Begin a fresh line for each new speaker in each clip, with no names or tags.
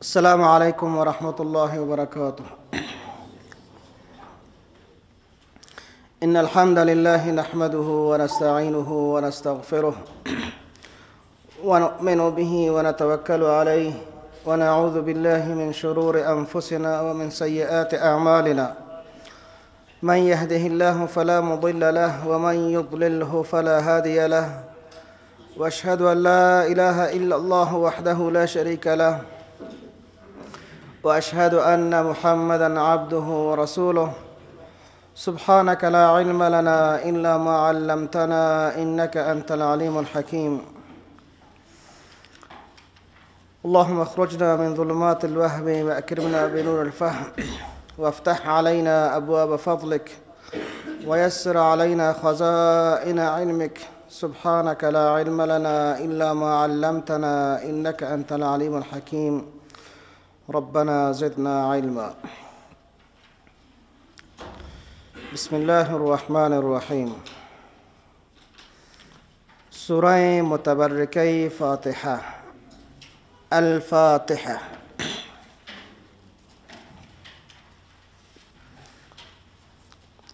السلام علیکم ورحمة الله وبرکاته. إن الحمد لله نحمده ونستعينه ونستغفره ونؤمن به ونتوكل عليه ونعوذ بالله من شرور أنفسنا ومن سيئات أعمالنا. من يهده الله فلا مضل له ومن يضلله فلا هادي له، وأشهد أن لا إله إلا الله وحده لا شريك له، وأشهد أن محمدا عبده ورسوله. سبحانك لا علم لنا إلا ما علمتنا إنك أنت العليم الحكيم. اللهم اخرجنا من ظلمات الوهم وأكرمنا بنور الفهم، وافتح علينا أبواب فضلك، ويسر علينا خزائن علمك. سبحانك لا علم لنا إلا ما علمتنا إنك أنت العليم الحكيم. ربنا زدنا علما. بسم الله الرحمن الرحیم. سوره متبرکه فاتحه، الفاتحه.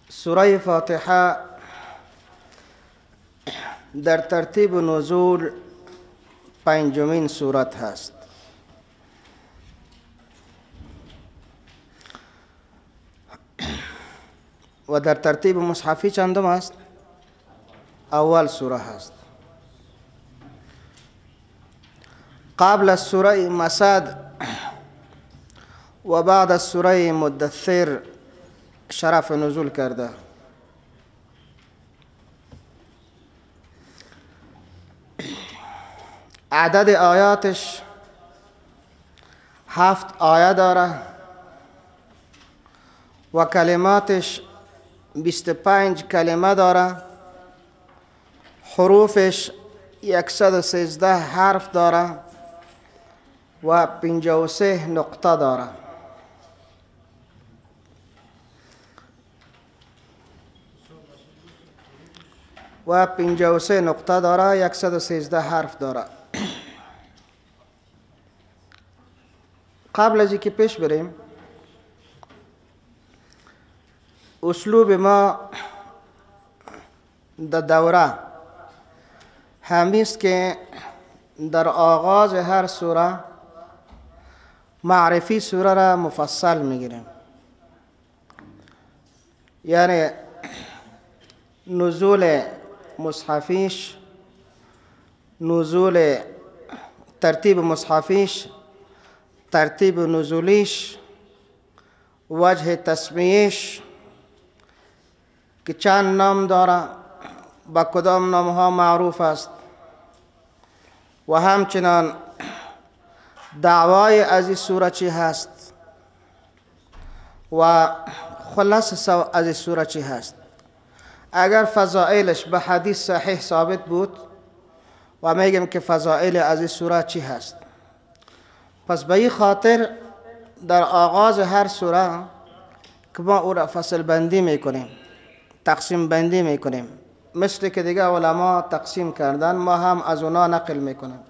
سوره فاتحه در ترتیب نزول پنجمین سورت هست. و در ترتیب مصحفی چندم است؟ اول سوره هست. قبل از سوره مسد و بعد از سوره مدثر شرف نزول کرده. عدد آیاتش 7 آیه داره و کلماتش 25 کلمه داره، حروفش 113 حرف داره و 53 نقطه داره. و 53 نقطه داره، 113 حرف داره. قبل از اینکه پیش بریم، اسلوب ما در دوره همیست که در آغاز هر سوره معرفی سوره را مفصل میگیریم، یعنی نزول مصحفیش، نزول ترتیب مصحفیش، ترتیب نزولیش، وجه تسمیهش که چند نام داره، با کدام نام ها معروف است، و همچنان دعوای از این سوره چی هست و خلاص از این سوره چی هست. اگر فضائلش به حدیث صحیح ثابت بود و میگم که فضائل از این سوره چی هست. پس به این خاطر در آغاز هر سوره که ما او را فصل بندی میکنیم، تقسیم بندی میکنیم، مثل که دیگه علما تقسیم کردن، ما هم از اونا نقل میکنیم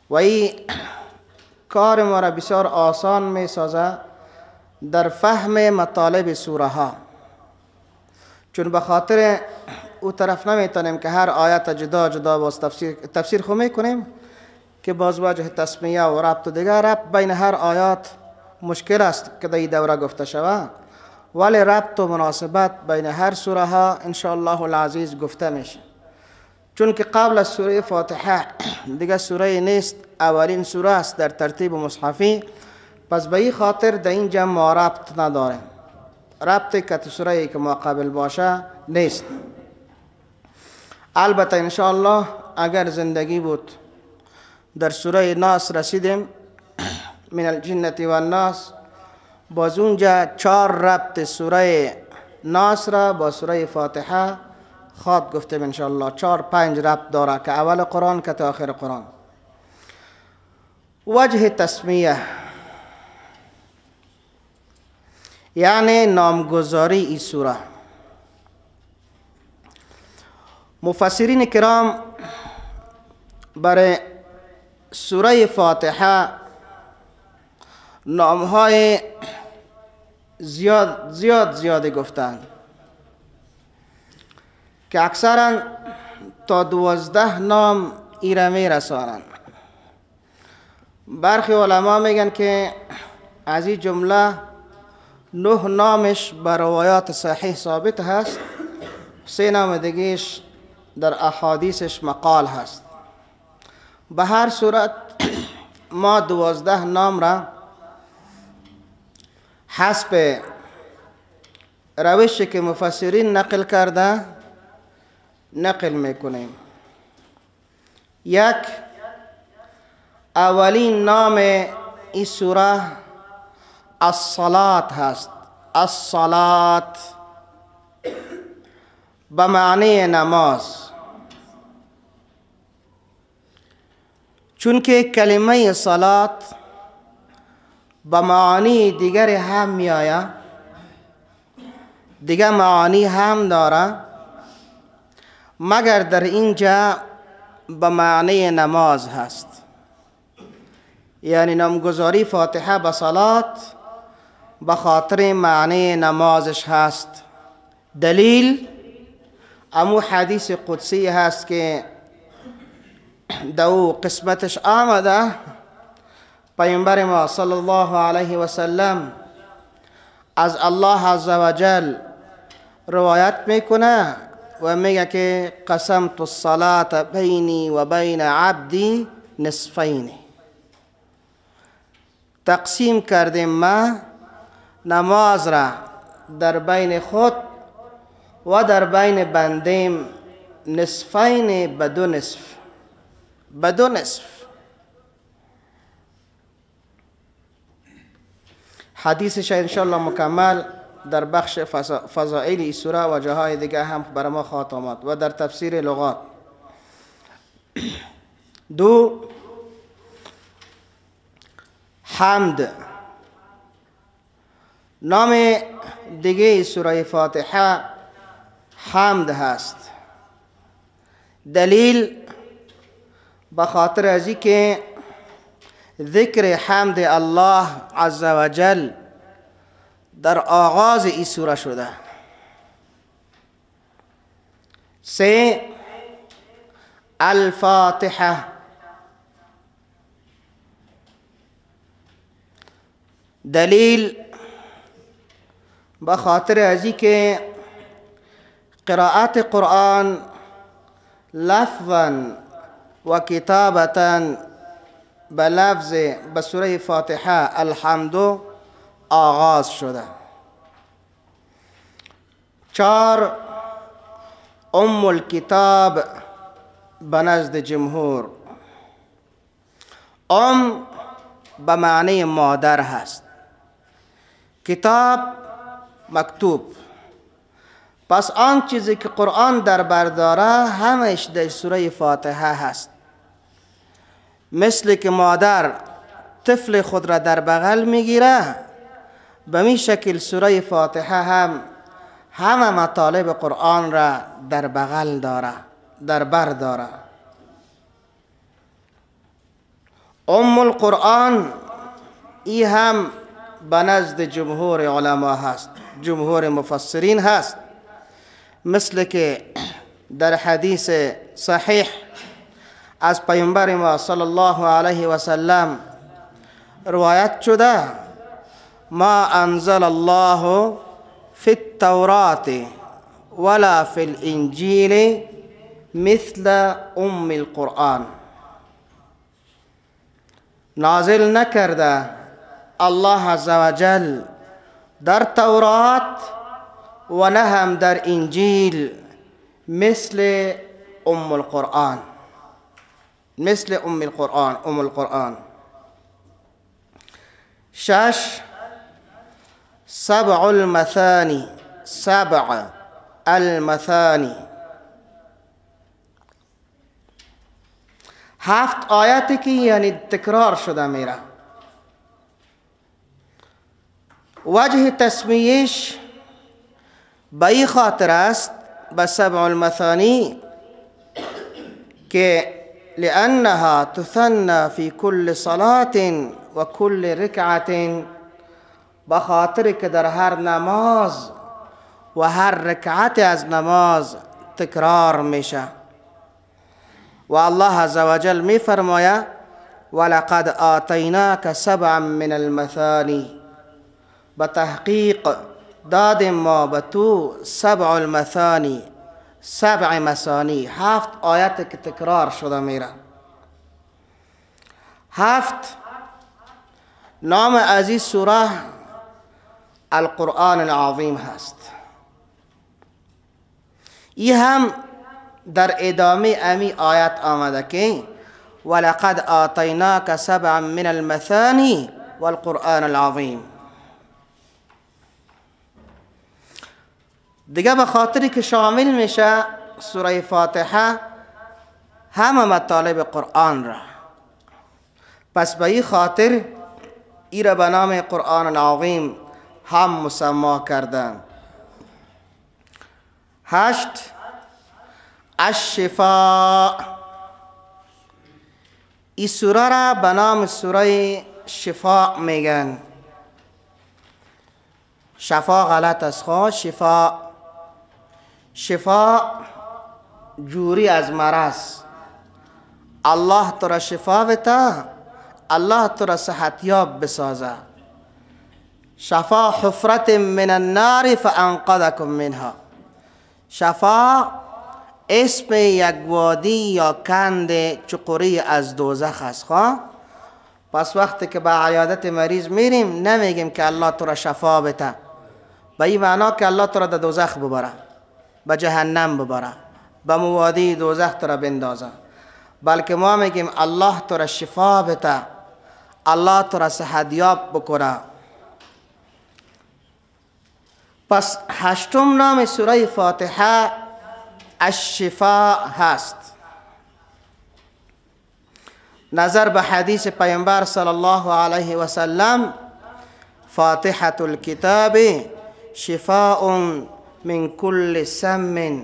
و این کار ما را بسیار آسان میسازه در فهم مطالب سوره ها، چون به خاطر او طرف نمیتونیم که هر آیت جدا جدا باز تفسیر خو میکنیم که باز وجه تسمیه و ربط و دیگه ربط بین هر آیات مشکل است که در این دوره گفته شود، ولی ربط و مناسبت بین هر سوره ها انشاءالله العزیز گفته میشه. چون که قبل از سوره فاتحه دیگه سوره نیست، اولین سوره است در ترتیب مصحفی، پس به این خاطر در اینجا ما ربط نداریم، ربط که سوره که ما قبل باشه نیست. البته انشاءالله اگر زندگی بود در سوره ناس رسیدیم، من الجنة و الناس، باز اونجا 4 ربط سوره ناس را با سوره فاتحه خواد گفتیم انشاءالله. 4-5 ربط داره که اول قرآن که تا آخر قرآن. وجه تسمیه یعنی نامگذاری این سوره. مفسرین کرام برای سوره فاتحه نامهای زیاد زیاد زیاد گفتند که اکثرا تا 12 نام ایره می رسانند. برخی علما میگن که از این جمله 9 نامش بر روایات صحیح ثابت هست، 3 نام دیگهش در احادیثش مقال هست. به هر صورت ما 12 نام را حسب روشی که مفسرین نقل کرده نقل میکنیم. 1، اولین نام این سوره الصلاة هست. الصلاة به معنی نماز، چون که کلمه صلات به معانی دیگر هم می آید، دیگر معانی هم داره، مگر در اینجا به معنی نماز هست. یعنی نامگذاری فاتحه به صلات به خاطر معنی نمازش هست. دلیل امو حدیث قدسی هست که دو قسمتش آمده، پیامبر ما صلی الله علیه و سلم از الله عز وجل روایت میکنه و میگه که قسمت الصلاة بینی و بین عبدی نصفین، تقسیم کردیم ما نماز را در بین خود و در بین بندیم نصفین، به دو نصف، به دو نصف. حدیثش انشاءالله مکمل در بخش فضائل این سوره و جاهای دیگه هم برای ما خواهد آمد و در تفسیر لغات. 2، حمد. نام دیگه سوره فاتحه حمد هست. دلیل به خاطر از که ذکر حمد الله عز وجل در آغاز این سوره شده. 3، الفاتحه. دلیل به خاطر از که قرائت قرآن لفظا و کتابتا به لفظ به سوره فاتحه الحمد آغاز شده. 4، ام الکتاب به نزد جمهور. ام به معنی مادر هست، کتاب مکتوب. پس آن چیزی که قرآن در بر داره همش در سوره فاتحه هست. مثل که مادر طفل خود را در بغل میگیره، به می شکل سوره فاتحه هم همه مطالب قرآن را در بغل داره، در بر داره. ام القرآن ای هم به نزد جمهور علما هست، جمهور مفسرین هست. مثل که در حدیث صحیح از پیامبر ما صلی الله علیه و سلم روایت شده، ما انزل الله فی التوراة ولا فی الانجیل مثل ام القرآن. نازل نکرده الله عز وجل در تورات و نه هم در انجیل مثل ام القرآن، مثل ام القرآن، ام القرآن. 6، سبع المثاني، سبع المثاني. 7 آیاتی که یعنی تکرار شده میره. وجه تسمیهش به این خاطر است به سبع المثانی که لأنها تثنى في كل صلاة و کل رکعت، به خاطر که در هر نماز و هر رکعت از نماز تکرار میشه. و الله عزوجل می فرماید ولقد آتیناک سبعا من المثانی، به تحقیق دادیم ما به تو سبع المثانی، سبع مثانی، 7 آیت که تکرار شده میره. 7 نام از این سوره القرآن العظیم هست. ای هم در ادامه امی آیت آمده که ولقد آتیناک سبعا من المثانی والقرآن العظیم. دیگه به خاطری که شامل میشه سوره فاتحه همه مطالب قرآن را، پس به این خاطر ای را به نام قرآن العظیم هم مسما کردن. 8 الشفاء، این سوره را به نام سوره شفاء میگن. شفا غلط است، خو شفا، شفا جوری از مرض. الله تو را شفا بده، الله تو را صحتیاب بسازه. شفا حفرت من النار فانقذکم منها. شفا اسم یک وادی یا کند چقوری از دوزخ است. خو پس وقتی که به عیادت مریض میریم نمیگیم که الله تو را شفا بده، به این معنا که الله تو را در دوزخ ببره، به جهنم ببره، به موادی دوزخ تو را بندازه، بلکه ما میگیم الله تو را شفا بده، الله تو را صحتیاب بکنه. پس 8 نام سوره فاتحه الشفا هست. نظر به حدیث پیامبر صلی الله علیه و سلم فاتحة الكتاب شفاء من كل سم،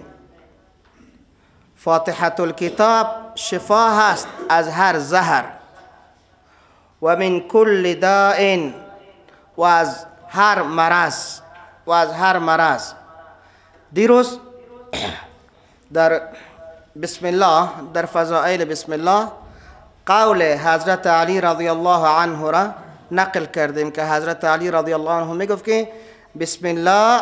فاتحة الكتاب شفا هست از هر زهر، و من كل داء، و از هر مرض، و از هر مرض. دیروز در بسم الله، در فضائل بسم الله، قول حضرت علی رضی الله عنه را نقل کردیم که حضرت علی رضی الله عنه میگفت که بسم الله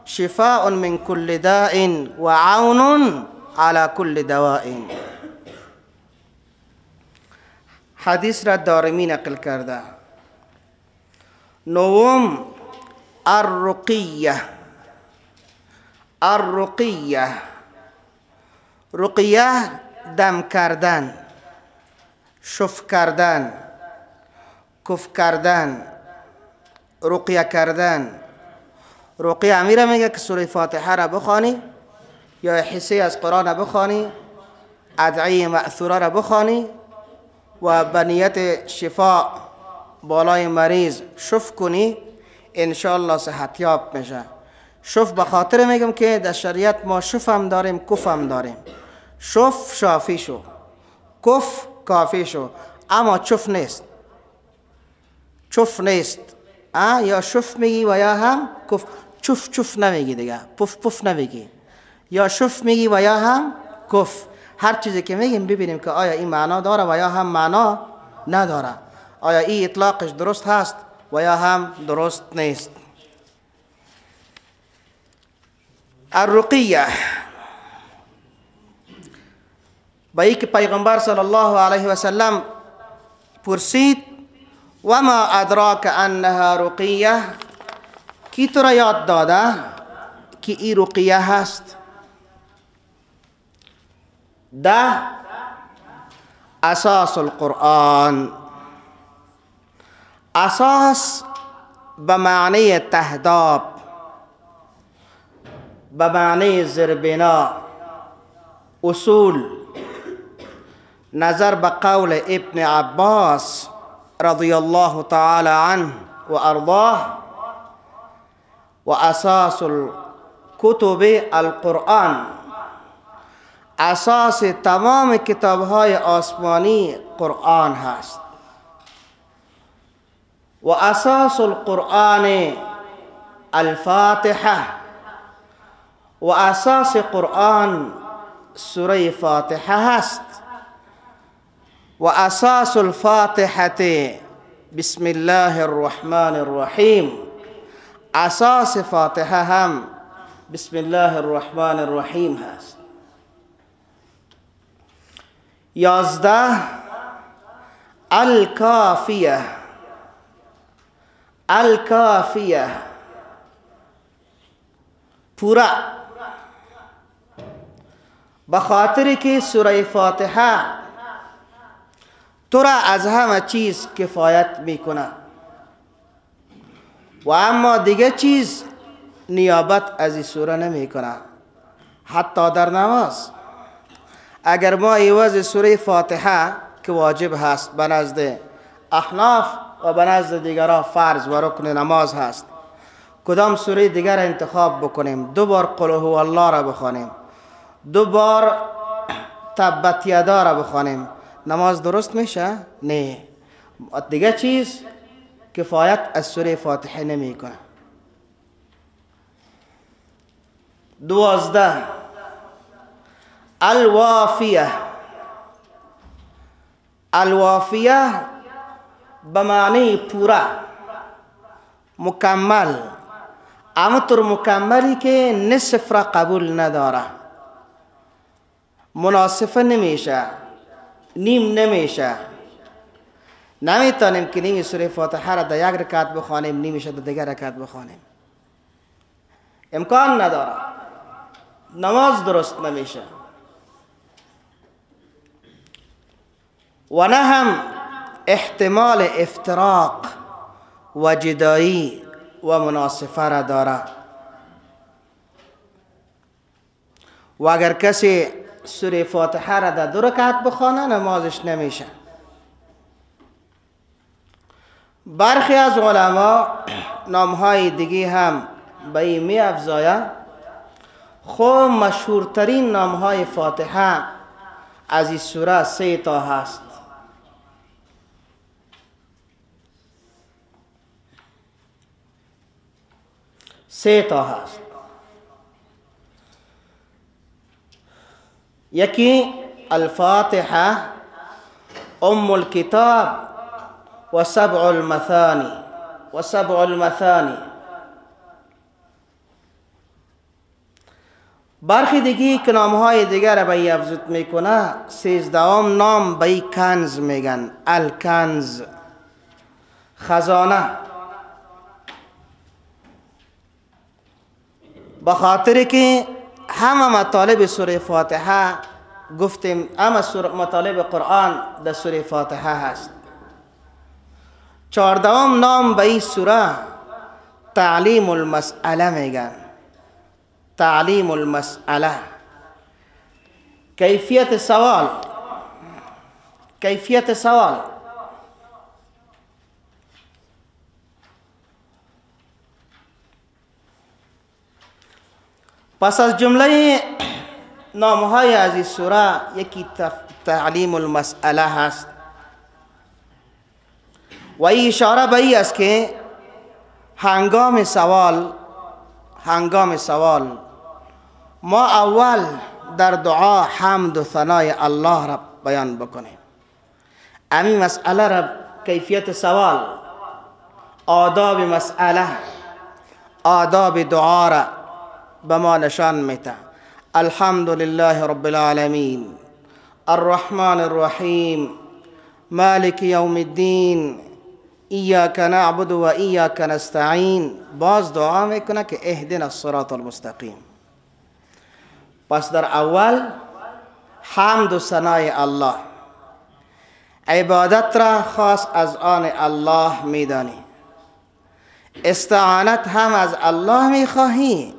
شفاء من كل داء و عون على كل دواء. حدیث را دارمی نقل کرده. نوم الرقیه، الرقیه، رقیه دم کردن، شف کردن، کف کردن، رقیه کردن. رقیه امیره میگه که سوره فاتحه را بخوانی یا حصه از قرآن را بخوانی، ادعیه مأثوره را بخوانی و به نیت شفا بالای مریض شف کنی، انشاءالله صحتیاب میشه. شف به خاطر میگم که در شریعت ما شف هم داریم، کف هم داریم. شف شافی شو، کف کافی شو، اما چف نیست، چف نیست. یا شف میگی و یا هم کف. چف چف نمیگی دیگه، پف پف نمیگی، یا شف میگی و یا هم کف. هر چیزی که میگیم ببینیم که آیا این معنا داره و یا هم معنا نداره، آیا این اطلاقش درست هست و یا هم درست نیست. الرقیه با اینکه پیغمبر صلی الله علیه و سلم پرسید و ما ادراک انها رقیه، کی تو را یاد داده که این رقیه هست؟ 10 اساس القرآن. اساس به معنی تهداب، به معنی زربنا، اصول. نظر به قول ابن عباس رضی الله تعالی عنه و ارضاه و اساس الکتب القرآن، اساس تمام کتابهای آسمانی قرآن هست. و اساس القرآن الفاتحه و اساس قرآن سوره فاتحه هست. و اساس الفاتحه بسم الله الرحمن الرحیم، اساس فاتحه هم بسم الله الرحمن الرحیم هست. 11 الکافیه، الکافیه پورا، به خاطر که سوره فاتحه تو را از همه چیز کفایت میکنه و اما دیگه چیز نیابت از این سوره نمیکنه. حتی در نماز اگر ما عوض سوره فاتحه که واجب هست به نزد احناف و به نزد دیگران فرض و رکن نماز هست، کدام سوره دیگر انتخاب بکنیم، دو بار قل هو الله را بخوانیم، دو بار تبت یدا را بخوانیم، نماز درست میشه؟ نه. دیگه چیز کفایت از سوره فاتحه نمیکنه. 12 الوافیه، الوافیه به معنی پورا، مکمل، امطور مکملی که نصف را قبول نداره، مناسفه نمیشه، نیم نمیشه. نمیتونیم که نیم سوره فاتحه را در یک رکعت بخوانیم، نیمش در دیگر رکعت بخوانیم، امکان نداره، نماز درست نمیشه. و نه هم احتمال افتراق و جدایی و مناسفه را داره. و اگر کسی سوره فاتحه را در دو رکعت بخوانه نمازش نمیشه. برخی از علما نامهای دیگه هم به این می افزایه. خب مشهورترین نامهای فاتحه از این سوره 3 تا هست. سه تا هست. یکی الفاتحه، ام الکتاب و سبع المثانی و سبع المثانی. برخی دیگه که نامهای دیگر به ای افزود میکنه، 13 نام به ای کنز میگن، الکنز، خزانه، به خاطر که همه مطالب سوره فاتحه گفتیم، همه مطالب قرآن در سوره فاتحه هست. 14 نام به این سوره تعلیم المسئله میگن، تعلیم المسئله، کیفیت سوال، کیفیت سوال. پس از جمله نامهای از این سوره یکی تعلیم المسئله هست و این اشاره به این است که هنگام سوال، هنگام سوال ما اول در دعا حمد و ثنای الله را بیان بکنیم. همین مسئله را، کیفیت سوال، آداب مسئله، آداب دعا را به ما نشان میده. الحمد لله رب العالمین، الرحمن الرحیم، مالک یوم الدین، ایاک نعبد و ایاک نستعین. باز دعا میکنه که اهدنا الصراط المستقیم. پس در اول حمد و ثنای الله، عبادت را خاص از آن الله میدانی، استعانت هم از الله میخواهی،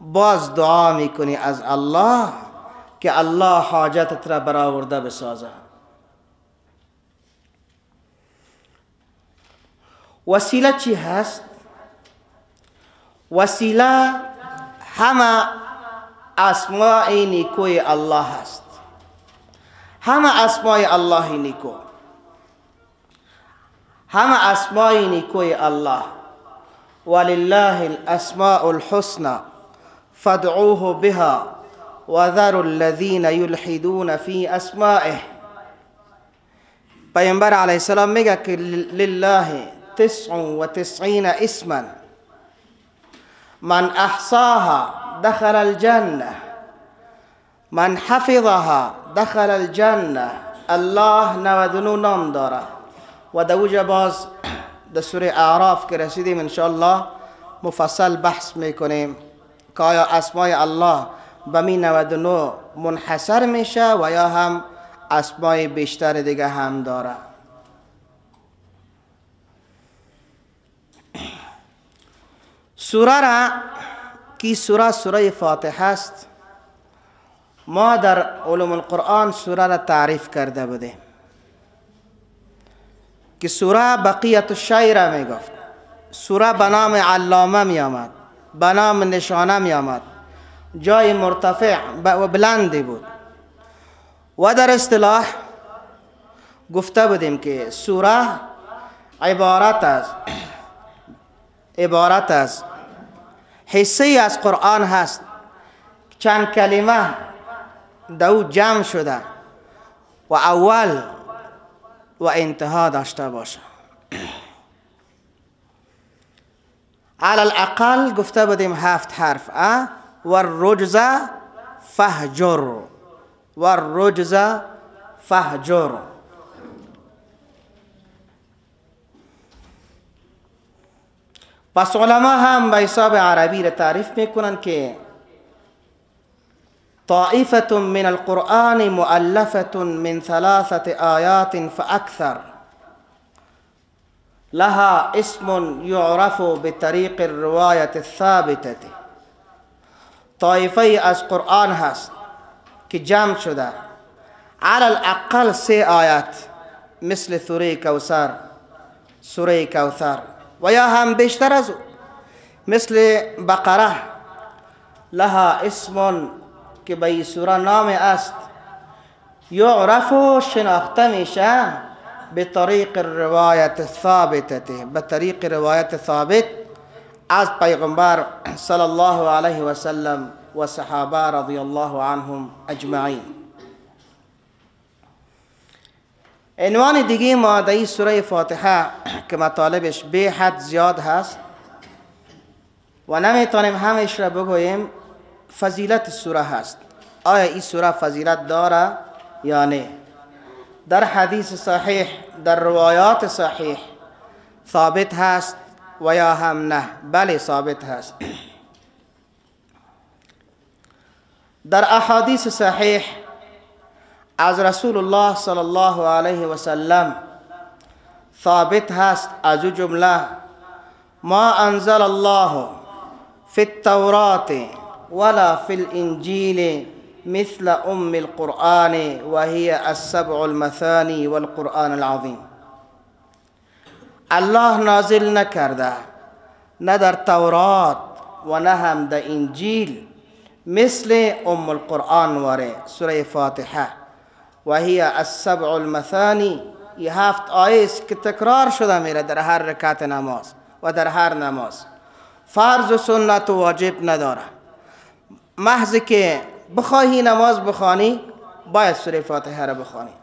باز دعا میکنی از الله که الله حاجتت را برآورده بسازه. وسیله چی هست؟ وسیله همه اسماء نیکوی الله هست، همه اسماء الله نیکو، همه اسمای نیکوی الله. ولله الاسماء الحسنى فادعوه بها وذروا الذين يلحدون في اسمائه. پیامبر علیه السلام میگه که لله 99 اسما من احصاها دخل الجنه من حفظها دخل الجنه. الله 99 نام داره و دوجه باز در سوره اعراف که رسیدیم انشاءالله مفصل بحث میکنیم که آیا اسمای الله به می 99 منحصر میشه و یا هم اسمای بیشتر دیگه هم داره. سوره را که سوره سوره فاتحه است، ما در علوم القرآن سوره را تعریف کرده بودیم که سوره بقیت الشیء را می گفت. سوره به نام علامه می آمد، به نام نشانه می آمد، جای مرتفع و بلندی بود. و در اصطلاح گفته بودیم که سوره عبارت از حصه از قرآن هست، چند کلمه دو جمع شده و اول و انتها داشته باشه. علی الاقل گفته بودیم 7 حرف. و الرجز فهجر، و الرجز فهجر. پس علما هم به حساب عربی را تعریف میکنن که طائفة من القرآن مؤلفة من 3 آيات فأكثر لها اسم يعرف بطريق الرواية الثابتة. طائفه از قرآن هست که جمع شده علی الاقل 3 آیات، مثل سوره کوثر، سوره کوثر و یا هم بیشتر از او، مثل بقره. لها اسم که به این سوره نام است، یعرف شناخته میشه به طریق الروایت الثابته، به طریق روایت ثابت از پیغمبر صلی الله علیه و سلم و صحابه رضی الله عنهم اجمعین. عنوان دیگه ما در این سوره فاتحه که مطالبش به حد زیاد هست و نمیتونیم همش را بگوییم، فضیلت سوره هست. آیا این سوره فضیلت داره یا نه؟ در حدیث صحیح، در روایات صحیح ثابت هست و یا هم نه؟ بله ثابت هست. در احادیث صحیح از رسول الله صلی الله علیه و سلم ثابت هست، از جمله ما انزل الله فی التورات ولا فی الانجیل مثل ام القرآن وهي السبع المثاني والقرآن العظیم. الله نازل نکرده نه در تورات و نه هم در انجیل مثل ام القرآن واره سوره فاتحه. و هي السبع المثاني، یه 7 آیه است که تکرار شده میره در هر رکعت نماز و در هر نماز. فرض و سنت و واجب نداره. محض که بخواهی نماز بخوانی باید سوره فاتحه را بخوانی.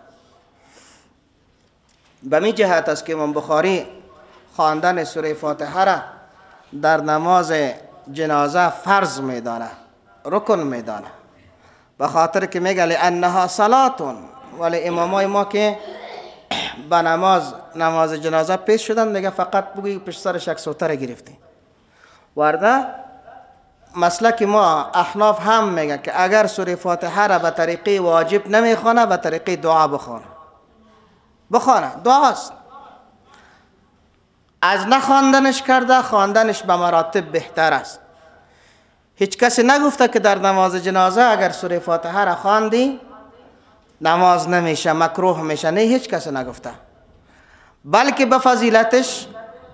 به می جهت است که امام بخاری خواندن سوره فاتحه را در نماز جنازه فرض میدانه، رکن میدانه، به خاطر که میگه لانها صلاتون. ولی امامای ما که به نماز جنازه پیش شدن میگه فقط بگوی پشت سرش یک سوتره گرفتی. ورده مسلک ما احناف هم میگه که اگر سوره فاتحه را به طریقه واجب نمیخوانه به طریقه دعا بخوانه، بخوانه دعاست. از نخواندنش کرده خواندنش به مراتب بهتر است. هیچ کسی نگفته که در نماز جنازه اگر سوره فاتحه را خواندی نماز نمیشه، مکروه میشه، نه، هیچ کسی نگفته، بلکه به فضیلتش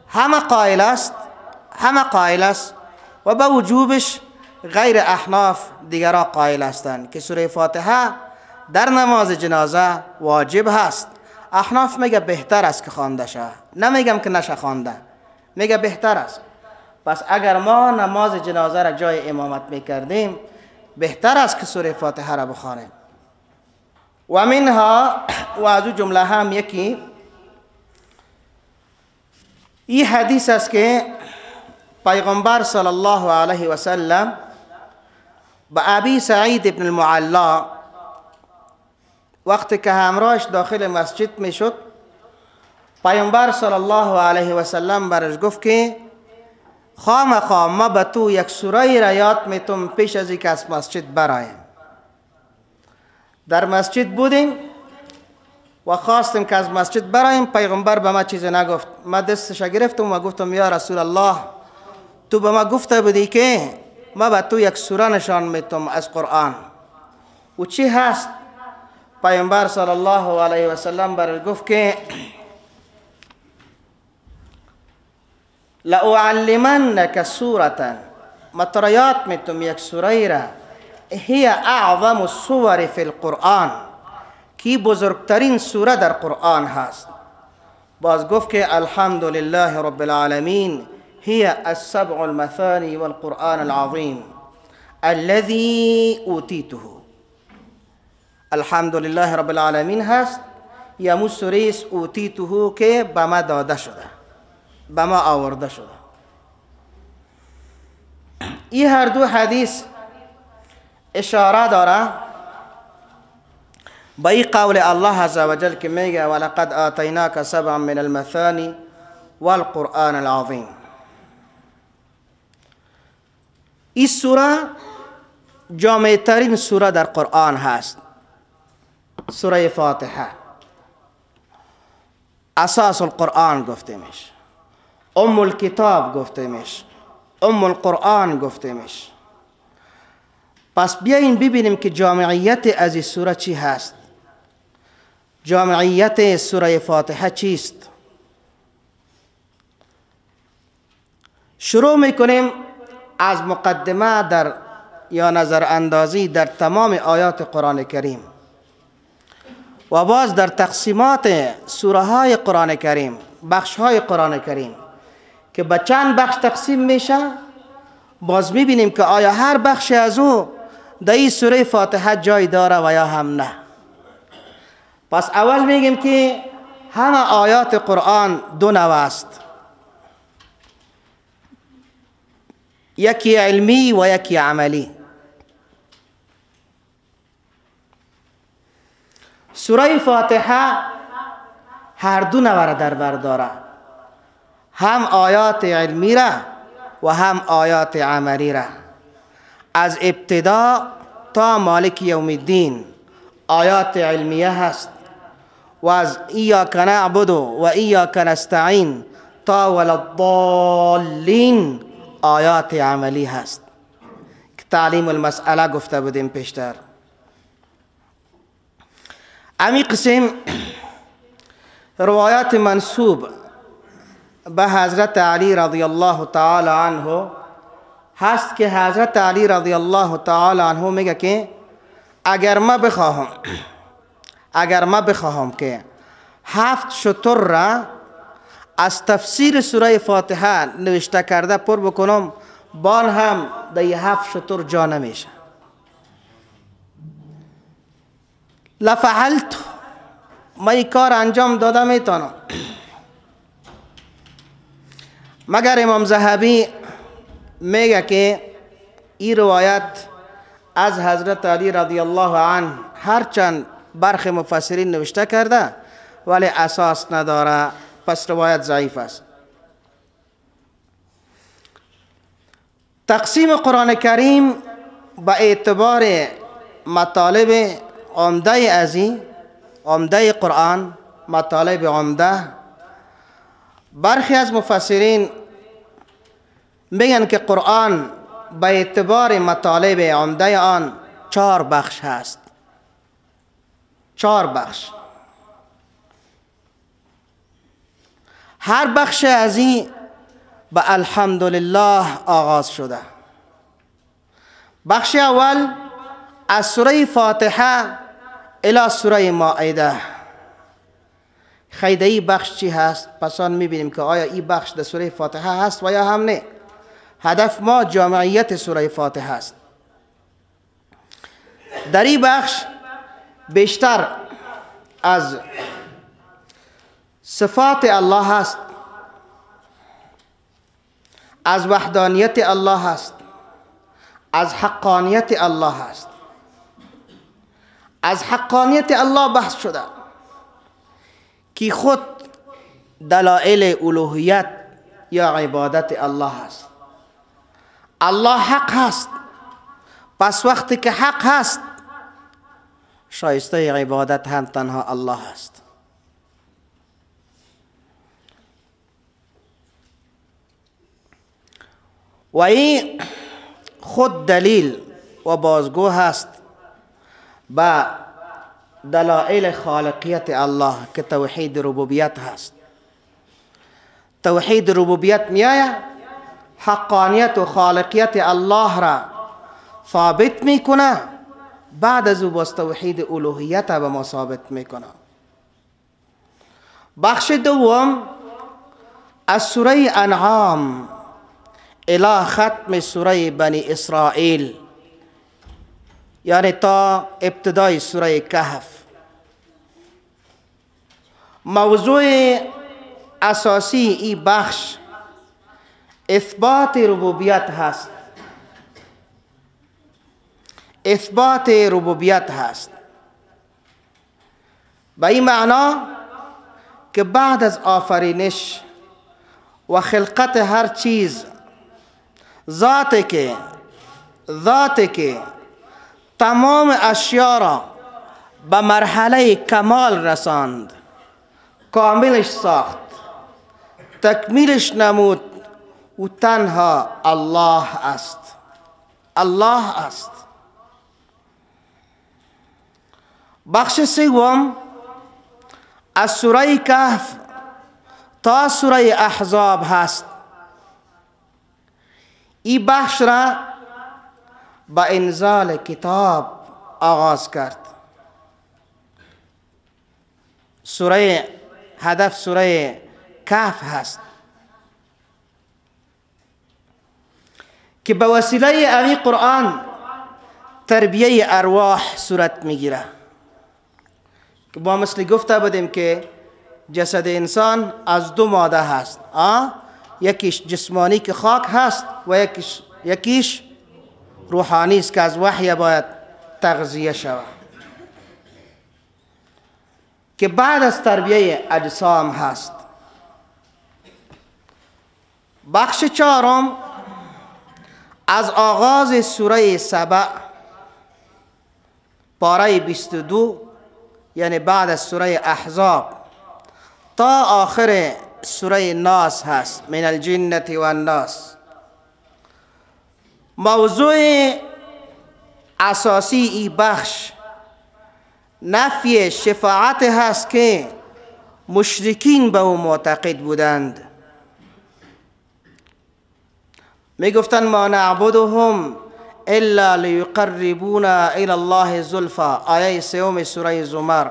همه قائل است، همه قائل است و به وجوبش غیر احناف دیگرا قائل هستند که سوره فاتحه در نماز جنازه واجب هست. احناف میگه بهتر است که خوانده شود، نمیگم که نشه خوانده، میگه بهتر است. پس اگر ما نماز جنازه را جای امامت میکردیم بهتر است که سوره فاتحه را بخوانیم. و منها و از او جمله هم یکی این حدیث است که پیغمبر صلی الله علیه و سلم به ابی سعید ابن المعلا وقتی که همراهش داخل مسجد میشد، پیغمبر صلی الله علیه و سلم برش گفت که خامخا ما به تو یک سوره را یاد میتم پیش از اینکه از مسجد برایم. در مسجد بودیم و خواستیم که از مسجد برایم، پیغمبر به ما چیزی نگفت. ما دستش گرفتم و گفتم یا رسول الله، تو به ما گفته بودی که ما به تو یک سوره نشان میتم از قرآن، و چی هست؟ پیغمبر صلی الله علیه و سلم برش گفت که لأعلمنک سورة، ما تو را یاد میتم یک سوره را، هی اعظم السور فی القرآن، کی بزرگترین سوره در قرآن هست. باز گفت که الحمد لله رب العالمین هی السبع المثانی والقرآن العظیم الذي اوتیته. الحمد لله رب العالمین هست یا مو سوره اوتیته که به ما داده شده، به ما آورده شده. این هر دو حدیث اشاره داره به این قول الله عز وجل که میگه ولقد آتیناک سبعا من المثانی والقرآن العظیم. این سوره جامع ترین سوره در قرآن هست، سوره فاتحه اساس القرآن گفته میشه، ام الکتاب گفته میشه، ام القرآن گفته میشه. پس بیاین ببینیم که جامعیت از این سوره چی هست، جامعیت سوره فاتحه چیست. شروع میکنیم از مقدمه در یا نظر اندازی در تمام آیات قرآن کریم و باز در تقسیمات سوره های قرآن کریم، بخش های قرآن کریم که به چند بخش تقسیم میشه. باز میبینیم که آیا هر بخش از او در این سوره فاتحه جای داره و یا هم نه. پس اول میگیم که همه آیات قرآن دو نوع است، یکی علمی و یکی عملی. سوره فاتحه هر دو نوع را در بر داره، هم آیات علمی را و هم آیات عملی را. از ابتدا تا مالک یوم الدین آیات علمیه هست و از ایاک نعبد و ایاک نستعین تا وللضالین آیات عملی هست که تعلیم المسئله گفته بودیم پیشتر. امی قسم روایات منسوب به حضرت علی رضی الله تعالی عنه هست که حضرت علی رضی الله تعالی عنه میگه که اگر ما بخواهم که 7 شتر را از تفسیر سوره فاتحه نوشته کرده پر بکنم، بان هم در 7 شتر جا نمیشه. لفعلت، ما این کار انجام داده میتونم. مگر امام ذهبی میگه که این روایت از حضرت علی رضی الله عنه هرچند برخی مفسرین نوشته کرده ولی اساس نداره، پس روایت ضعیف است. تقسیم قرآن کریم به اعتبار مطالب عمده ازی، عمده قرآن، مطالب عمده، برخی از مفسرین میگن که قرآن به اعتبار مطالب عمده آن 4 بخش هست. 4 بخش. هر بخش از این به الحمدلله آغاز شده. بخش اول از سوره فاتحه الی سوره مائده، خیده ای بخش چی هست؟ پس آن میبینیم که آیا این بخش در سوره فاتحه هست و یا هم نه. هدف ما جامعیت سوره فاتحه است. در این بخش بیشتر از صفات الله هست، از وحدانیت الله هست، از حقانیت الله هست. از حقانیت الله بحث شده که خود دلائل الوهیت یا عبادت الله هست. الله حق هست، پس وقتی که حق هست شایسته عبادت هم تنها الله هست. و این خود دلیل و بازگو هست با دلائل خالقیت الله که توحید ربوبیت هست. توحید ربوبیت میآید حقانیت و خالقیت الله را ثابت میکنه، بعد از او باز توحید الوهیت به ما ثابت میکنه. بخش دوم از سوره انعام الی ختم سوره بنی اسرائیل، یعنی تا ابتدای سوره کهف. موضوع اساسی این بخش اثبات ربوبیت هست. اثبات ربوبیت هست به این معنا که بعد از آفرینش و خلقت هر چیز، ذات که تمام اشیا را به مرحله کمال رساند، کاملش ساخت، تکمیلش نمود، و تنها الله است. الله است. بخش سوم از سوره کهف تا سوره احزاب هست. این بخش را با انزال کتاب آغاز کرد. سوره هدف سوره کهف هست که به وسیله امی قرآن تربیه ارواح صورت میگیره. که با مثل گفته بودیم که جسد انسان از دو ماده هست، یکیش جسمانی که خاک هست و یکیش روحانی است که از وحی باید تغذیه شود، که بعد از تربیه اجسام هست. بخش چهارم از آغاز سوره سبع پاره 22، یعنی بعد از سوره احزاب تا آخر سوره ناس هست، من الجنة و الناس. موضوع اساسی ای بخش نفی شفاعت هست که مشرکین به او معتقد بودند. می گفتند ما نعبدهم الا لیقربونا الی الله زلفا، آیه سوم سوره زمر.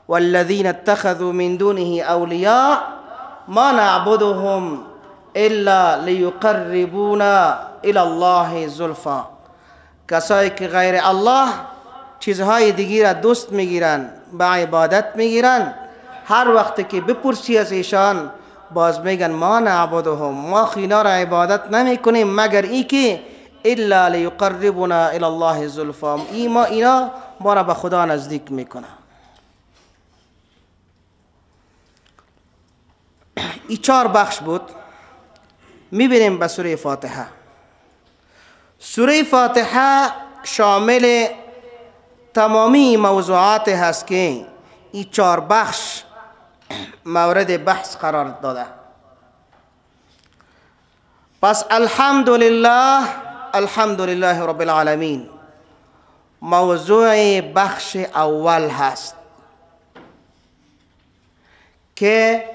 والذین اتخذوا من دونه اولیاء ما نعبدهم الا لیقربونا الی الله زلفا. کسایی که غیر الله چیزهای دیگی را دوست میگیرن، به عبادت میگیرن، هر وقت که بپرسی از ایشان باز میگن ما نعبدهم، ما خینا را عبادت نمی کنیم مگر ای که الا لیقربونا الی الله زلفا، ای ما اینا ما را به خدا نزدیک میکنه. ای چهار بخش بود. میبینیم به سوره فاتحه. سوره فاتحه شامل تمامی موضوعات هست که این چهار بخش مورد بحث قرار داده. پس الحمدلله، الحمدلله رب العالمین موضوع بخش اول هست که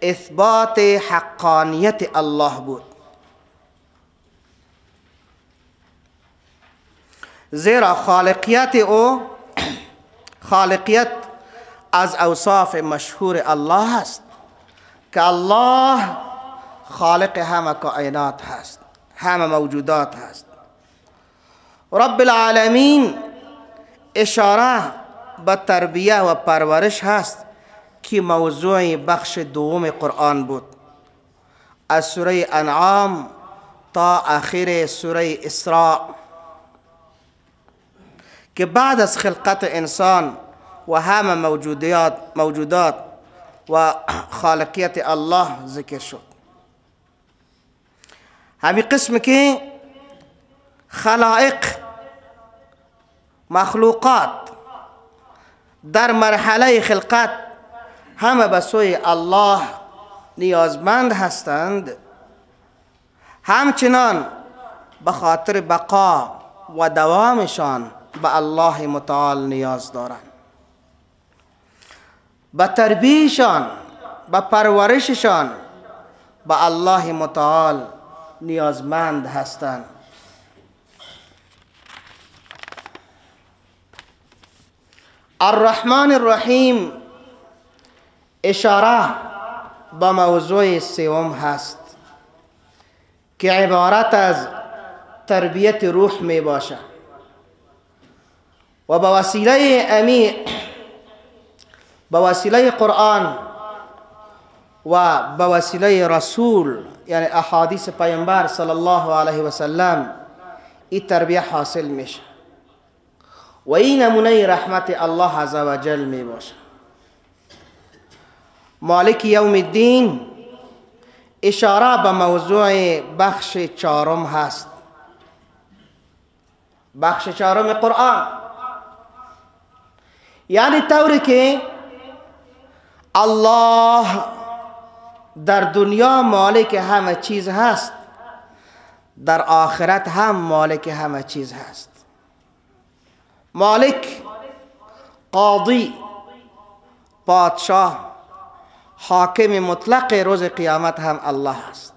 اثبات حقانیت الله بود، زیرا خالقیت او، خالقیت از اوصاف مشهور الله است که الله خالق همه کائنات هست، همه موجودات هست. رب العالمین اشاره به تربیه و پرورش هست که موضوع بخش دوم قرآن بود، از سوره انعام تا آخر سوره اسراء، که بعد از خلقت انسان و همه موجودات و خالقیت الله ذکر شد. همین قسم که خلائق مخلوقات در مرحله خلقت همه به سوی الله نیازمند هستند، همچنان به خاطر بقا و دوامشان به الله متعال نیاز دارند. به تربیهشان، به پرورششان به الله متعال نیازمند هستند. الرحمن الرحیم اشاره به موضوع سوم هست که عبارت از تربیت روح می باشه و به وسیله قرآن و به وسیله رسول، یعنی احادیث پیامبر صلی الله علیه و سلم، این تربیه حاصل میشه و این نمونه رحمت الله عزوجل می باشه. مالک یوم الدین اشاره به موضوع بخش چهارم هست، بخش چهارم قرآن، یعنی طوری که الله در دنیا مالک همه چیز هست، در آخرت هم مالک همه چیز هست. مالک، قاضی، پادشاه، حاکم مطلق روز قیامت هم الله است.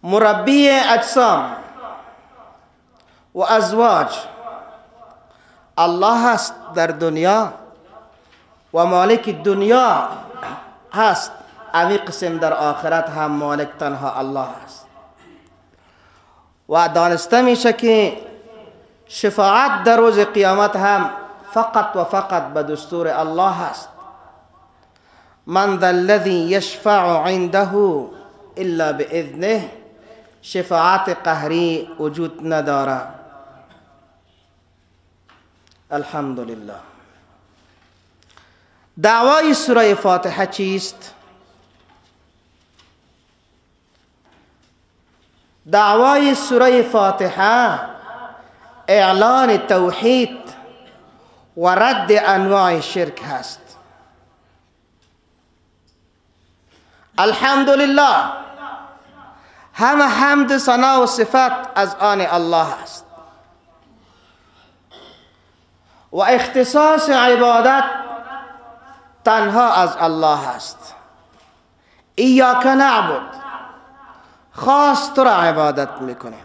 مربی اجسام و ازواج الله است در دنیا و مالک دنیا هست، امی قسم در آخرت هم مالک تنها الله است. و دانسته میشه که شفاعت در روز قیامت هم فقط و فقط به دستور الله است. من ذا الذی یشفع عنده الا باذنه، شفاعت قهری وجود نداره. الحمدلله. دعوای سوره فاتحه چیست؟ دعوای سوره فاتحه اعلان توحید و رد انواع شرک هست. الحمدلله، همه حمد ثنا و صفت از آن الله است و اختصاص عبادت تنها از الله است. ایاک نعبد، خاص تو را عبادت میکنیم،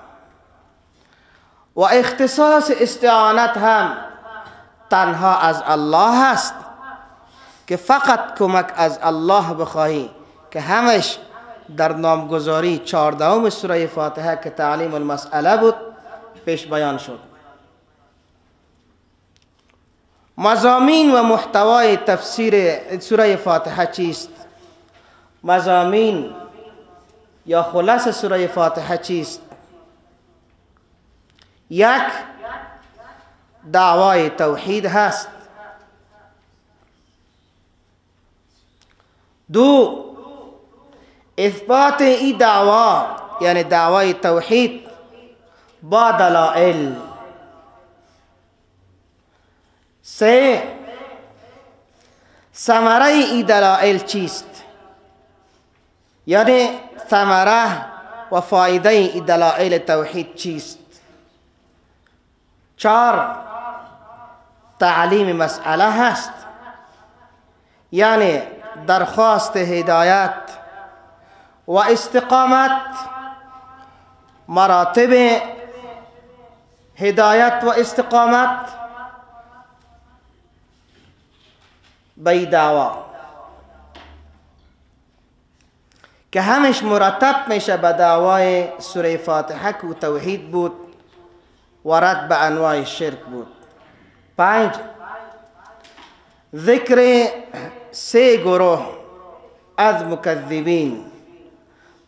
و اختصاص استعانت هم تنها از الله است که فقط کمک از الله بخواهی، که همش در نامگذاری 14 سوره فاتحه که تعلیم المسئله بود پیش بیان شد. مضامین و محتوای تفسیر سوره فاتحه چیست؟ مضامین یا خلاص سوره فاتحه چیست؟ یک، دعوای توحید هست. دو، اثبات این دعوا یعنی دعوای توحید با دلائل. سه، ثمره این دلائل چیست؟ یعنی ثمره و فایده این دلائل توحید چیست؟ چهار، تعلیم مسئله هست، یعنی درخواست هدایت و استقامت، مراتب هدایت و استقامت به این دعوا که همش مرتب میشه به دعوای سوره فاتحه که توحید بود و رد به انواع شرک بود. 5، ذکر 3 گروه از مکذبین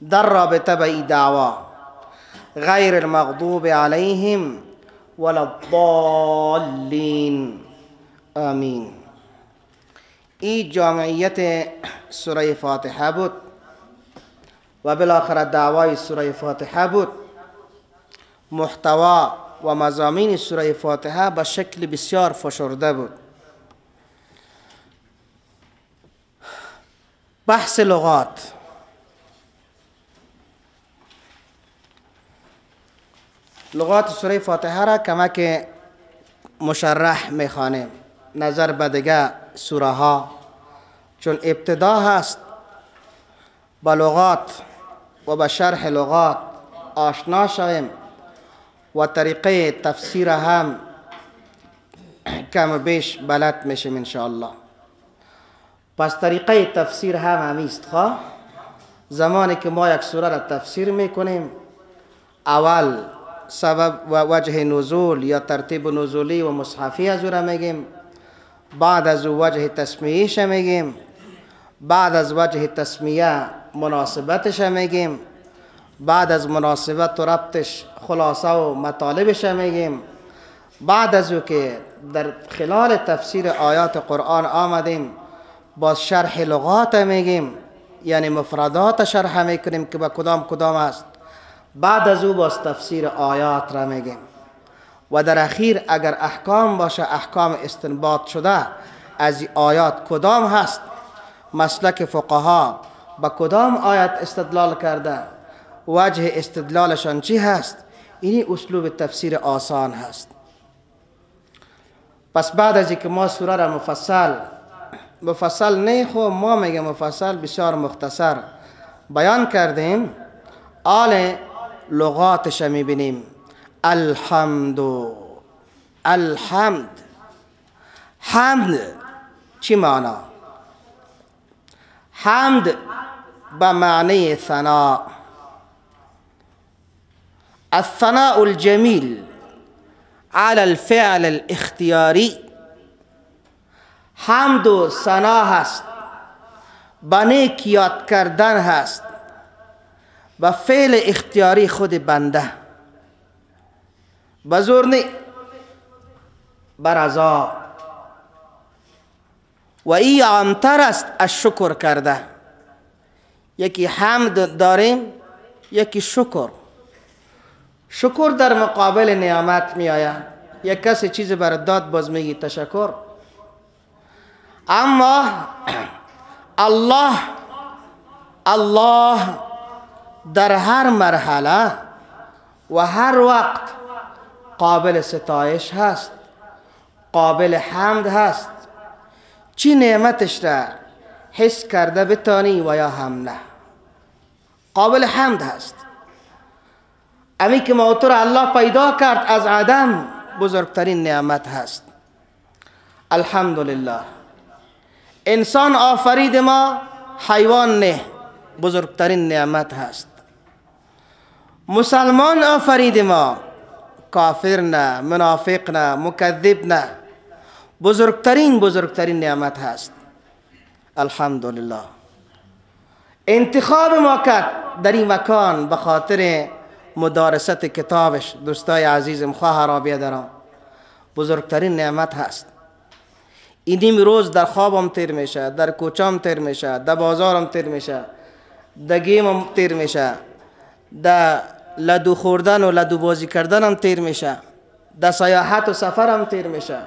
در رابطه به این دعوا، غیر المغضوب علیهم ولا الضالین. آمین. این جامعیت سوره فاتحه بود و بالاخره دعوای سوره فاتحه بود. محتوا و مضامین سوره فاتحه به شکل بسیار فشرده بود. بحث لغات، لغات سوره فاتحه را کمک مشرح میخوانیم نظر به دیگه سوره ها، چون ابتدا هست با لغات و به شرح لغات آشنا شویم و طریقه تفسیر هم کم بیش بلد میشیم انشاءالله. پس طریقه تفسیر هم همیست. خواه زمانی که ما یک سوره را تفسیر میکنیم، اول سبب و وجه نزول یا ترتیب نزولی و مصحفی از او را میگیم، بعد از او وجه تسمیهش میگیم، بعد از وجه تسمیه مناسبتش میگیم، بعد از مناسبت و ربطش خلاصه و مطالبش میگیم، بعد از او که در خلال تفسیر آیات قرآن آمدیم باز شرح لغات میگیم، یعنی مفردات شرح میکنیم که به کدام کدام است. بعد از او باز تفسیر آیات را میگیم و در اخیر اگر احکام باشه، احکام استنباط شده از آیات کدام هست، مسلک فقها با کدام آیات استدلال کرده، وجه استدلالشان چی هست. اینی اسلوب تفسیر آسان هست. پس بعد از اینکه ما سوره را مفصل نه، خو ما میگه مفصل، بسیار مختصر بیان کردیم، آل لغاتش میبینیم. الحمد، الحمد، حمد چی معنا؟ حمد به معنی ثناء، الثناء الجمیل على الفعل الاختیاری. حمد و ثنا هست، به نیک یاد کردن هست، به فعل اختیاری خود بنده، به زور نی، برضا. و ای عامتر است از شکر کرده. یکی حمد داریم، یکی شکر. شکر در مقابل نعمت می آید. یک کسی چیز برات داد باز میگی تشکر. اما الله در هر مرحله و هر وقت قابل ستایش هست، قابل حمد هست. چی نعمتش را حس کرده بتانی و یا هم نه، قابل حمد هست. امی که ما تو را الله پیدا کرد از عدم، بزرگترین نعمت هست. الحمدلله. انسان آفرید ما، حیوان نه، بزرگترین نعمت هست. مسلمان آفرید ما، کافر نه، منافق نه، مکذب نه، بزرگترین نعمت هست. الحمدلله. انتخاب ما کرد در این مکان به خاطر مدارست کتابش. دوستای عزیزم، خواهر بیادران، بزرگترین نعمت هست. این نیم روز در خوابم تیر میشه، در کوچام تیر میشه، در بازارم تیر میشه، در گیمم تیر میشه، در لدو خوردن و لدو بازی کردنم تیر میشه، در سیاحت و سفرم تیر میشه.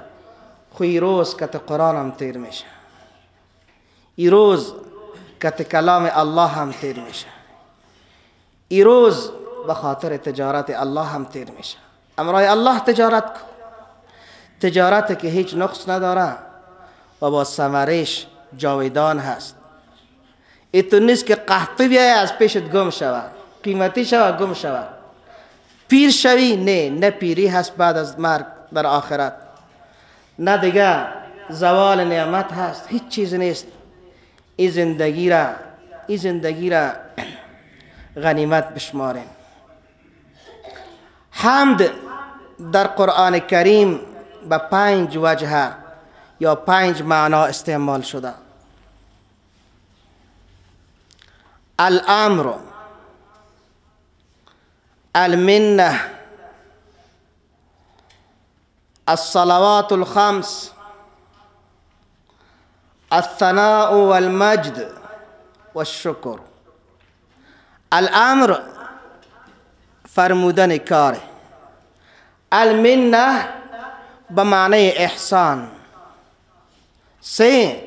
خو ای روز کت قرآنم تیر میشه، ای روز کت کلام الله هم تیر میشه، ای روز به خاطر تجارت الله هم تیر میشه. امرای الله تجارت کن، تجارت که هیچ نقص نداره و با ثمرش جاویدان هست. ایتو نیست که قحطی بیایه از پیشت گم شود، قیمتی شود گم شود، پیر شوی، نه پیری هست بعد از مرگ در آخرت، نه دیگه زوال نعمت هست، هیچ چیز نیست. این زندگی را غنیمت بشماریم. حمد در قرآن کریم به 5 وجه یا 5 معنا استعمال شده. الامر، المنه، الصلوات الخمس، الثناء والمجد والشکر. الامر فرمودن کار، المنه به معنی احسان، 3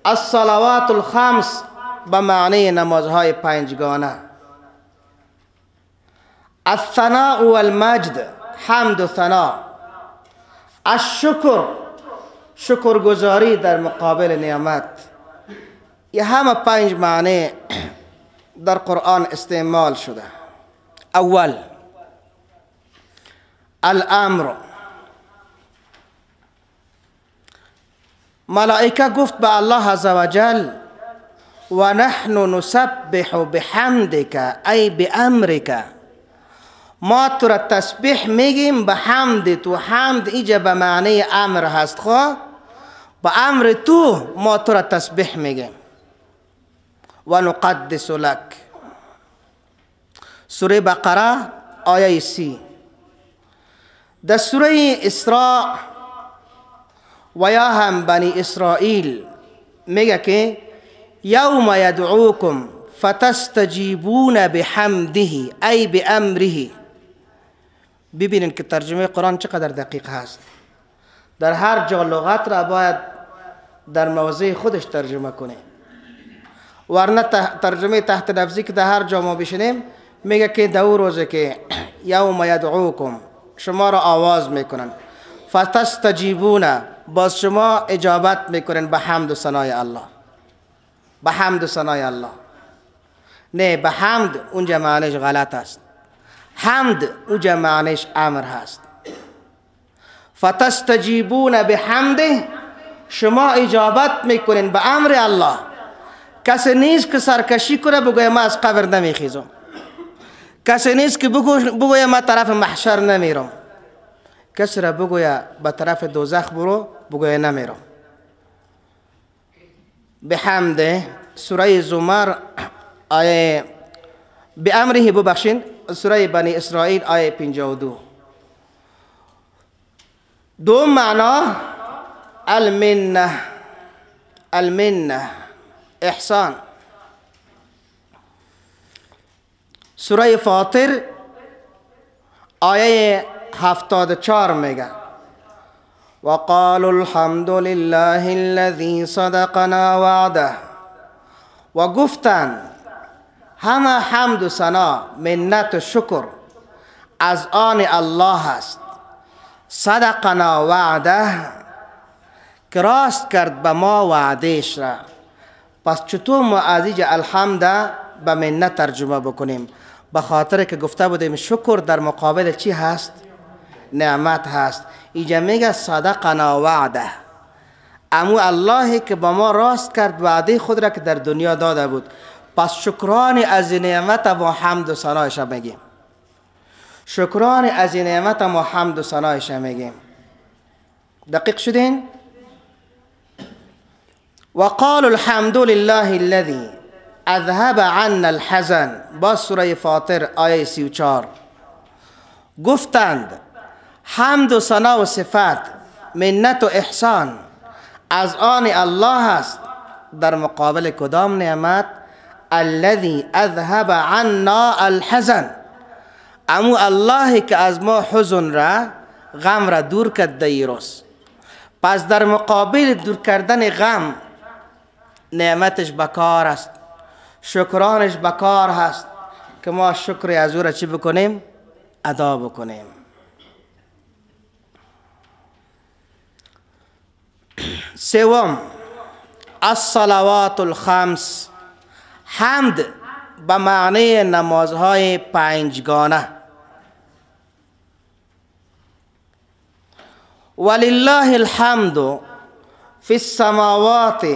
الصلوات الخمس به معنی نمازهای 5گانه، الثناء والمجد حمد و ثنا، الشکر شکرگزاری در مقابل نعمت. یه همه 5 معنی در قرآن استعمال شده. اول الامر، ملائکه گفت به الله عزوجل و نحن نسبح بحمدک ای بامرک، ما تو را تسبیح میگیم به حمد تو. حمد ایجا به معنی امر هست، خو به امر تو ما تو را تسبیح میگیم. و نقدس لک، سوره بقره آیه 30. در سوره اسراء و یا هم بنی اسرائیل میگه که یوم یدعوکم فتستجیبون بحمده ای بامره. ببینید که ترجمه قرآن چقدر دقیق هست. در هر جا لغت را باید در موضع خودش ترجمه کنه، ورنه ترجمه تحت لفظی که در هر جا ما بشینیم میگه که دو روزه که یوم یدعوکم شما را آواز میکنن، فتستجیبون باز شما اجابت میکنن به حمد و ثنای الله، به حمد و ثنای الله. نه، به حمد اونجا معنیش غلط است، حمد اونجا معنیش امر هست. فتستجیبون بحمده شما اجابت میکنین به امر الله. کسی نیست که سرکشی کنه بگویه ما از قبر نمیخیزم، کسی نیست که بگویه ما طرف محشر نمیرم، کسی را بگویه به طرف دوزخ برو بگویه نمیرم. بحمده سوره زمر آیه بامره، ببخشین سوره بنی اسرائیل آیه 52. دو معنا المنه، المنه احسان. سوره فاطر آیه 74 میگه وقالوا الحمد لله الذي صدقنا وعده، و گفتند همه حمد و ثنا منت و شکر از آن الله است. صدقنا وعده که راست کرد به ما وعدهش را. پس چطور ما از اینجا الحمد به منت ترجمه بکنیم؟ به خاطر که گفته بودیم شکر در مقابل چی هست؟ نعمت هست. اینجا میگه صدقنا وعده، امو اللهی که با ما راست کرد وعده خود را که در دنیا داده بود. پس شکران از نعمت ما حمد و ثنایش میگیم، شکران از نعمت ما حمد و ثنایش میگیم. دقیق شدین؟ وقالوا الحمد لله الذي اذهب عنا الحزن، با سوره فاطر آیه 34. گفتند حمد و ثنا و صفت منت و احسان از آن الله است در مقابل کدام نعمت؟ الذي اذهب عنا الحزن، امو الله که از ما حزن را، غم را دور کرد دیروز. پس در مقابل دور کردن غم نعمتش بکار است، شکرانش بکار هست که ما شکر از او را چی بکنیم؟ ادا بکنیم. سوم الصلوات الخمس، حمد به معنی نمازهای پنجگانه. ولله الحمد فی السماوات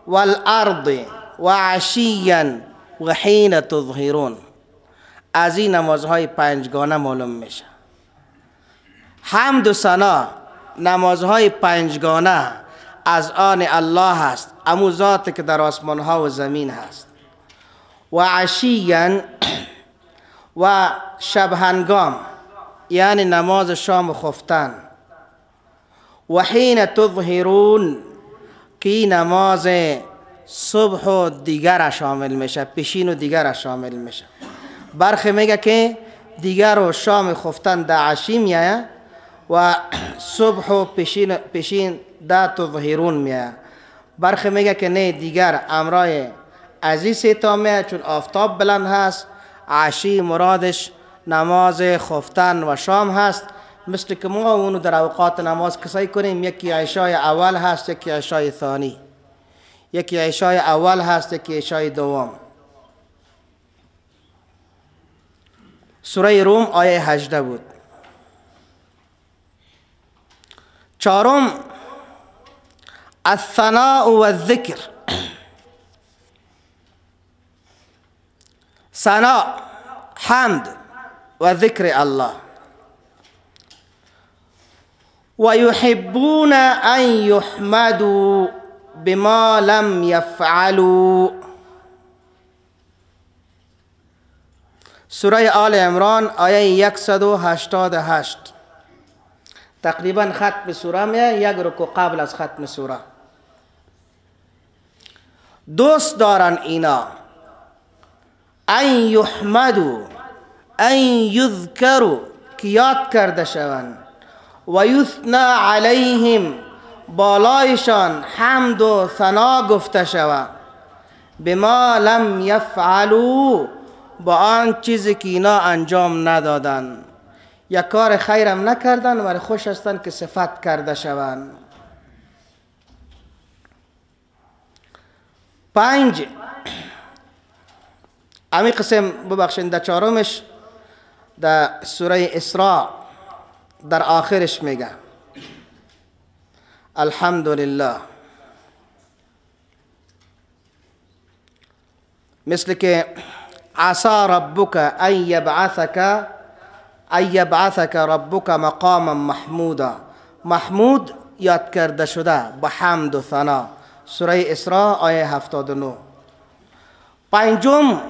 والارض وعشیا و حین تظهرون. از این نمازهای پنجگانه معلوم میشه. حمد و ثنا نمازهای پنجگانه از آن الله هست، امو ذات که در آسمان ها و زمین هست. و عشیا و شب هنگام، یعنی نماز شام و خفتن. و حین تظهرون که نماز صبح و دیگر شامل میشه، پیشین و دیگر شامل میشه. برخی میگه که دیگر و شام خفتن در عشی میایه و صبح و پیشین در تظهرون میایه. برخی میگه که نه، دیگر امرای عزیز تا میایه چون آفتاب بلند هست. عشی مرادش نماز خفتن و شام هست، مثل که ما اونو در اوقات نماز کسایی کنیم. یکی عشای اول هست، یکی عشای ثانی، یکی عشای اول هست، یکی عشای دوم. سوره روم آیه 18 بود. چهارم، الثناء و الذکر. ثناء حمد و ذکر الله. و یحبون ان یحمدوا بما لم یفعلوا. سوره آل عمران آیه 188. تقریبا ختم سوره میه، یک رکوع قبل از ختم سوره. دوست دارن اینا ان یحمدوا ان یذکروا، که یاد کرده شوند، و یثنا علیهم، بالایشان حمد و ثنا گفته شود، بما لم یفعلوا، با آن چیزی که اینا انجام ندادن، یک کار خیرم نکردن ولی خوش هستند که صفت کرده شوند. پنج، امی قسم ببخشید در چهارمش در سوره اسراء در آخرش میگه الحمدلله، مثل که عسى ربك ان يبعثك ربك مقاما محمودا. محمود یاد کرده شده با حمد و ثنا. سوره اسراء آیه 79. پنجم،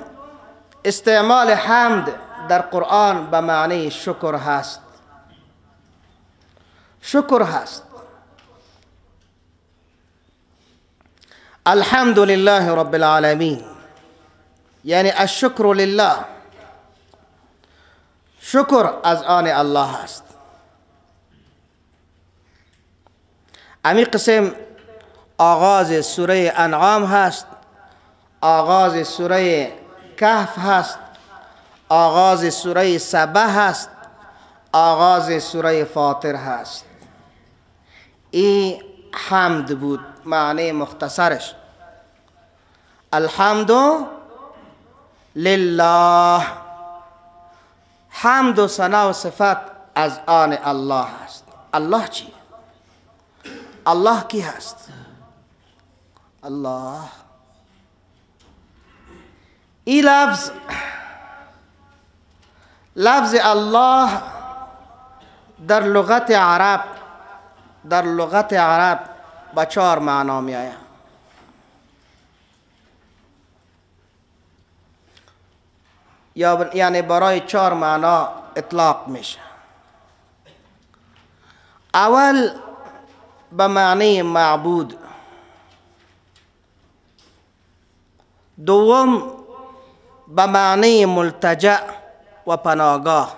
استعمال حمد در قرآن به معنی شکر هست. شکر هست. الحمد لله رب العالمین، یعنی الشکر لله، شکر از آن الله است. امی قسم آغاز سوره انعام هست، آغاز سوره کهف هست، آغاز سوره سبأ هست، آغاز سوره فاطر هست. این حمد بود معنی مختصرش. الحمد لله، حمد و ثنا و صفت از آن الله است. الله چی؟ الله کی هست؟ الله. این لفظ، لفظ الله در لغت عرب، در لغت عرب با چهار معنا می آید. یعنی برای چهار معنا اطلاق میشه. اول به معنی معبود، دوم به معنی ملتجأ و پناهگاه،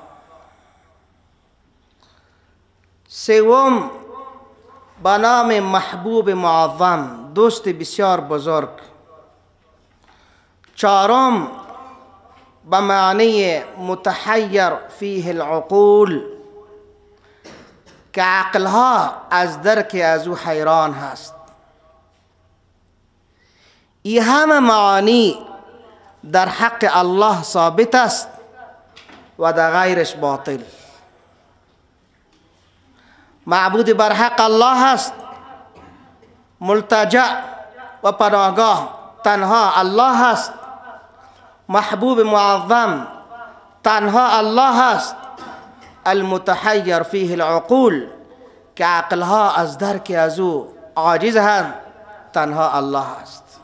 سوم به نام محبوب معظم، دوست بسیار بزرگ، چهارم به معنی متحیر فیه العقول، که عقلها از درک از او حیران هست. این همه معانی در حق الله ثابت است و در غیرش باطل. معبود بر حق الله است، ملتجأ و پناهگاه تنها الله است، محبوب معظم تنها الله است، المتحیر فیه العقول که عقلها از درک از او عاجز هستند، تنها الله است.